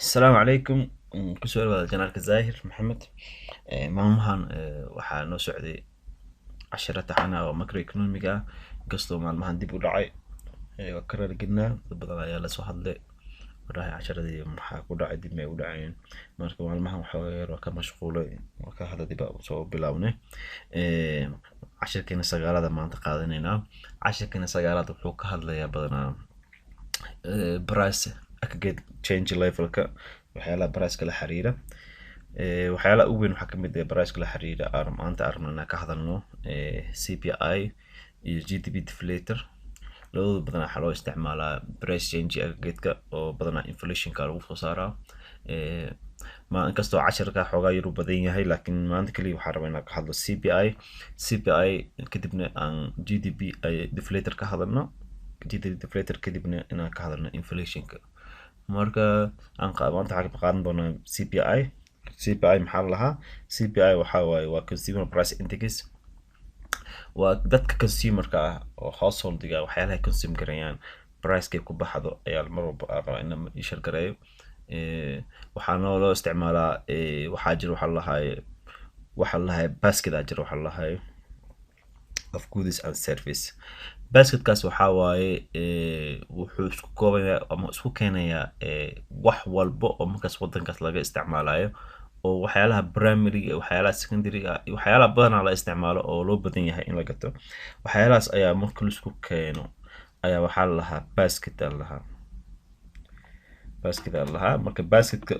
Asalaamu calaykum. Kusoo dhawaada janaalka Zaahir Maxamed. Maalmahan waxaa noo socday cashiro taxana oo macroeconomic ah, inkastoo maalmahan dib u dhacay. Waa ka raaligelinaa, dad badan ayaa lasoo hadlay warahay casharadii maxaa ku dhacay, dib may u dhaceen. Marka maalmahan waxoogaa yar waa ka mashquulay, waa ka hadda dib aan soo bilownay. Cashirkeena sagaalaad maanta qaadanaynaa. Cashirkeena sagaalaad wuxuu ka hadlayaa badanaa price aggregate change levelka, waxyaalaha priceka la xiriira. Waxyaalaha ugu weyn waxaa kamid ah priceka la xiriira aan maanta arabno inaan ka hadalno CPI iyo GDP deflator. Labadooda badanaa waxaa loo isticmaalaa price change aggregate-ka oo badanaa inflationka lagu soo saaraa. Ma inkastoo casharka xoogaa yar u badan yahay, laakiin maanta kaliya waxaan rabaa inaan ka hadlo CPI, CPI kadibna aan GDP deflator ka hadalno, GDP deflator kadibna inaan ka hadalno inflationka. Marka aan maanta waxaan ka qaadan doonaa CPI. CPI maxaa la lahaa? CPI waxaa waaye waa consumer price index, waa dadka consumerka ah oo householdiga waxyaalaha ay consume gareeyaan pricekay ku baxdo ayaa mar walba aan rabaa inaan ii gareeyo. Waxaa noo loo isticmaalaa, waxaa jira waxaa la lahaay, waxaa la lahaay basket aa jira, waxaa la lahaay of goods and service. Basketkaas waxaa waaye wuxuu isku koobayaa ama isku keenayaa wax walba oo markaas wadankaas laga isticmaalayo, oo waxyaalaha primary, waxyaalaha secondary ah iyo waxyaalaha badanaa la isticmaalo oo loo badan yahay in la gato. Waxyaalahaas ayaa marka la isku keeno ayaa waxaa la lahaa basket aa la lahaa, basket aa la lahaa. Marka basketka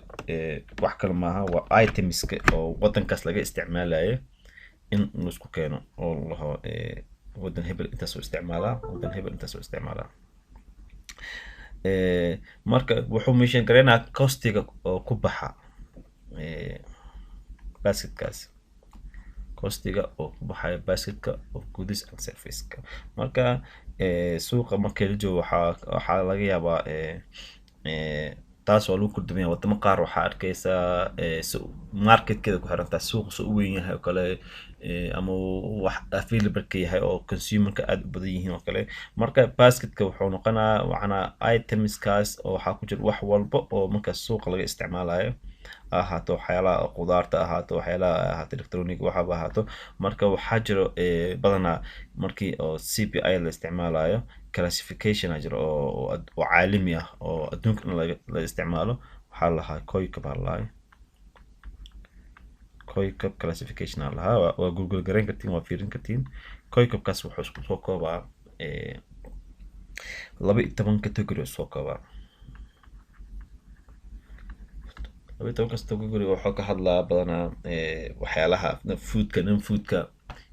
wax kale maaha, waa itemska oo wadankaas laga isticmaalayo in la isku keeno oo la laho wadan hebel intaas oo isticmaalaa, wadan hebel intaas oo isticmaalaa. Marka wuxuu meeshan gareynayaa costiga oo ku baxa basketkaas, costiga oo ku baxaya basketka of goods and serviceka. Marka suuqa marka la joogo waxaa laga yaabaa taas waa lagu kordhimaya. Wadamo qaar waxaa arkaysaa marketkeeda ku xiran tahay, suuqa soo u weyn yahay oo kale, ama wax available ka yahay oo consumerka aad u badan yihiin oo kale. Marka basketka wuxuu noqonayaa macnaa itemskaas oo waxaa ku jira wax walba oo markaas suuqa laga isticmaalayo, ha ahaato waxyaalaha qudaarta, ahaato waxyaalaha, ahaato electronic, waxaba ahaato. Marka waxaa jiro badanaa markii oo CPI la isticmaalayo classification aa jiro oo caalami ah oo adduunka dhan la isticmaalo. Waxaa la lahaa COICOP baa la lahaa, COICOP classification aa lahaa. Waa google gareyn kartiin, waa fiirin kartiin. COICOPkaas wuxuu isku soo koobaa 12 category oo soo koobaa 12 category. Wuxuu ka hadlaa badanaa waxyaalaha foodka, non foodka,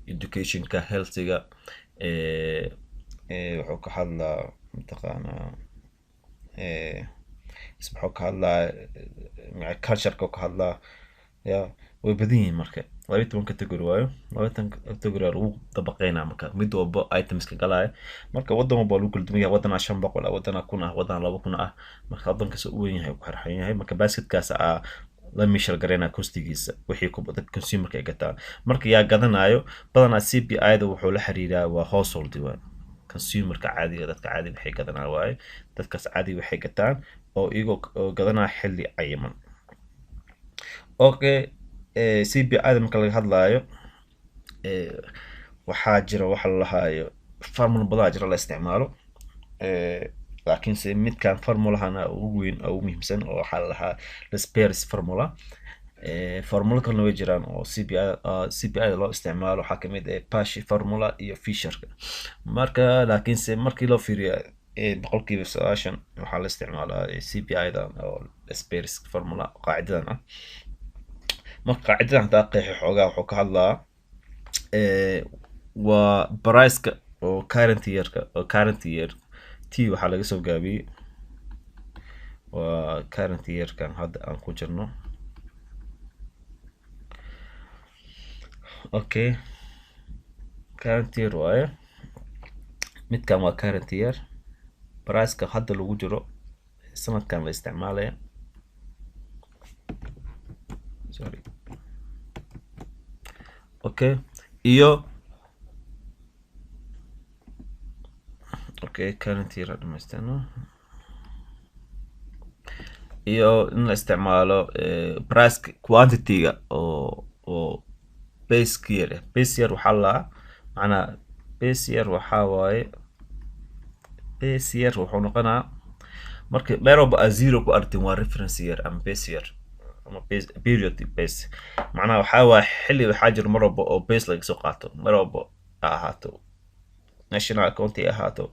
educationka, healthiga, wuxuu ka hadlaa mataqaanaa wuxuu ka hadlaa cultureka ka hadlaa, ya way badan yihiin. Marka 12 category waayo, 12 category aa lagu dabaqeynaa. Marka mid walba itemska galaya, marka wadan walba waa lagu kala duwan yahay. Wadanaa 500 ah, wadanaa 1000 ah, wadanaa 2000 ah. Marka wadankaas u weyn yahay ku xirxan yahay. Marka basketkaas aa la measure gareynaa costigiisa, wixii ku dadka consumerka ay gataan. Marka yaa gadanayo badanaa CPI da wuxuu la xiriiraa waa household waaye, consumerka caadiga, dadka caadiga waxay gadanaa waaye, dadkaas caadiga waxay gataan oo iyagoo oo gadanaa xilli cayiman. Okay, CPI da marka laga hadlaayo waxaa jira waxa la lahaayo formula badanaa jira la isticmaalo, laakiinse midkan formulahana ugu weyn oo ugu muhiimsan oo waxaa la lahaa Laspeyres formula. Formula kalena way jiraan oo CPI CPI da loo isticmaalo, waxaa kamid ah Paasche formula iyo Fisherka. Marka laakiinse markii loo fiiriyo 90% waxaa la isticmaalaa CPI da oo Laspeyres formula qaacidadan ah. Marka qaacidadan hadaa qeexo xoogaa, wuxuu ka hadlaa waa priceka oo current yearka, oo current year t waxaa laga soo gaabiyey waa current yearkan hadda aan ku jirno. Okay, current year waaye midkan, waa current year priceka hadda lagu jiro sanadkan la isticmaalaya, sorry. Okay, iyo okay current year dhamaystirno. Iyo in la isticmaalo price quantity-ga oo base year ah. Base year waxaa la macnaa, base year waxaa waaye, base year wuxuu noqonaa marka meel walba aad zero ku aragtin waa reference year ama base year ama base period. Base macnaha waxaa waaye xilli waxaa jira mar walba oo base laga soo qaato, mar walba ha ahaato national account ha ahaato,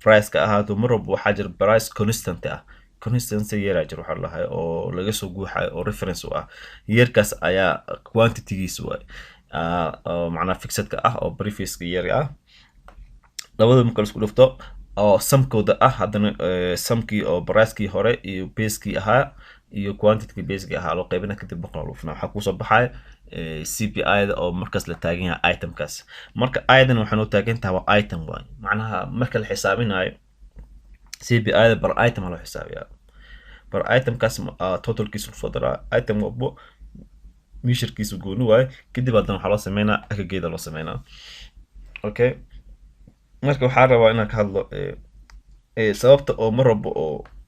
price ka ahaato, mar walba waxaa jira price constant ah. Constancy year aa jira waxaa lahay oo laga soo guuxayo oo reference u ah. Yearkaas ayaa quantitygiisa waay oo macnaha fixedka ah oo previouska year ah. Labada marka la isku dhufto oo sumkooda ah, haddana sumkii oo pricekii hore iyo basekii ahaa iyo quantity basekii ahaa loo qaybina, kadib 100 loo dhufnaa, waxaa kusoo baxaya CPI da oo markaas la taagan yahay itemkaas. Marka idan waxay noo taagan tahay waa item waay. Macnaha marka la xisaabinayo CPI da per item aa loo xisaabiyaa. Per itemkaas totalkiisa kusoo daraa, item walbo measurekiisa gooni waaye. Kadib haddana waxaa loo sameynaa aggregate loo sameynaa. Okay, marka waxaa rabaa inaan ka hadlo sababta oo mar walba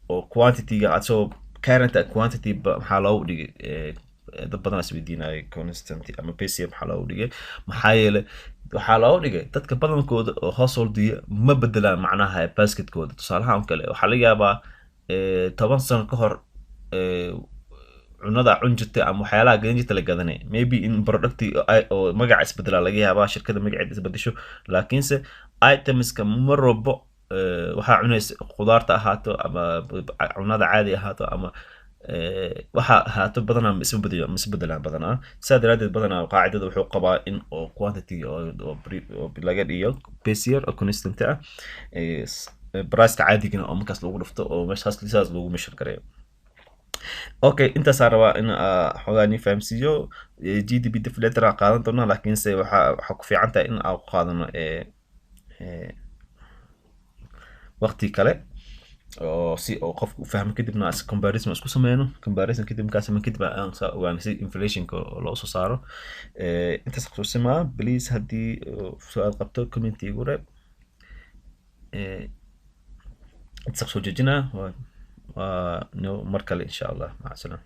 oo quantity-ga asagoo current quantity ba maxaa loogu dhigay. Dad badan isweydiinaya constant ama base year maxaa loogu dhigay. Maxaa yeelay waxaa loogu dhigay dadka badankooda oo householdiga ma bedelaan macnaha basketkooda. Tusaalahaan oo kale, waxaa laga yaabaa 10 sano ka hor cunada cun jirtay ama waxyaalaha gadan jirta la gadanay, maybe in producti oo magaca isbedelaa laga yaabaa, shirkada magaceeda isbedesho, laakiinse itemska mar walbo waxaa cunaysa, khudaarta ahaato ama cunada caadi ahaato ama waxa ahaato, badanaa ma isma bedelo, ma isbedelaan badanaa. Sidaa daraadeed badanaa qaacidada wuxuu qabaa in oo quantity oo laga dhigo base year oo constant ah, priceka caadigana oo markaas lagu dhufto oo meeshaas sidaas lagu measure gareeyo. Okay, intaasaa rabaa in xoogaa ni fahamsiiyo. GDP deflator aan qaadan doonaa, laakiinse waxaa ku fiican tahay in aan ku qaadano waqti kale oo si oo qofku u fahmo. Kadibna as comparison isku sameyno, comparison kadib markaa sameyn kadib aan saa ogaano si inflationka loo soo saaro. Intaas xusuusimaa. Please, haddii su-aal qabto, comment igu reeb. Intaas kusoo jeejinaa. Waa no mar kale, insha Allah. Maca salaama.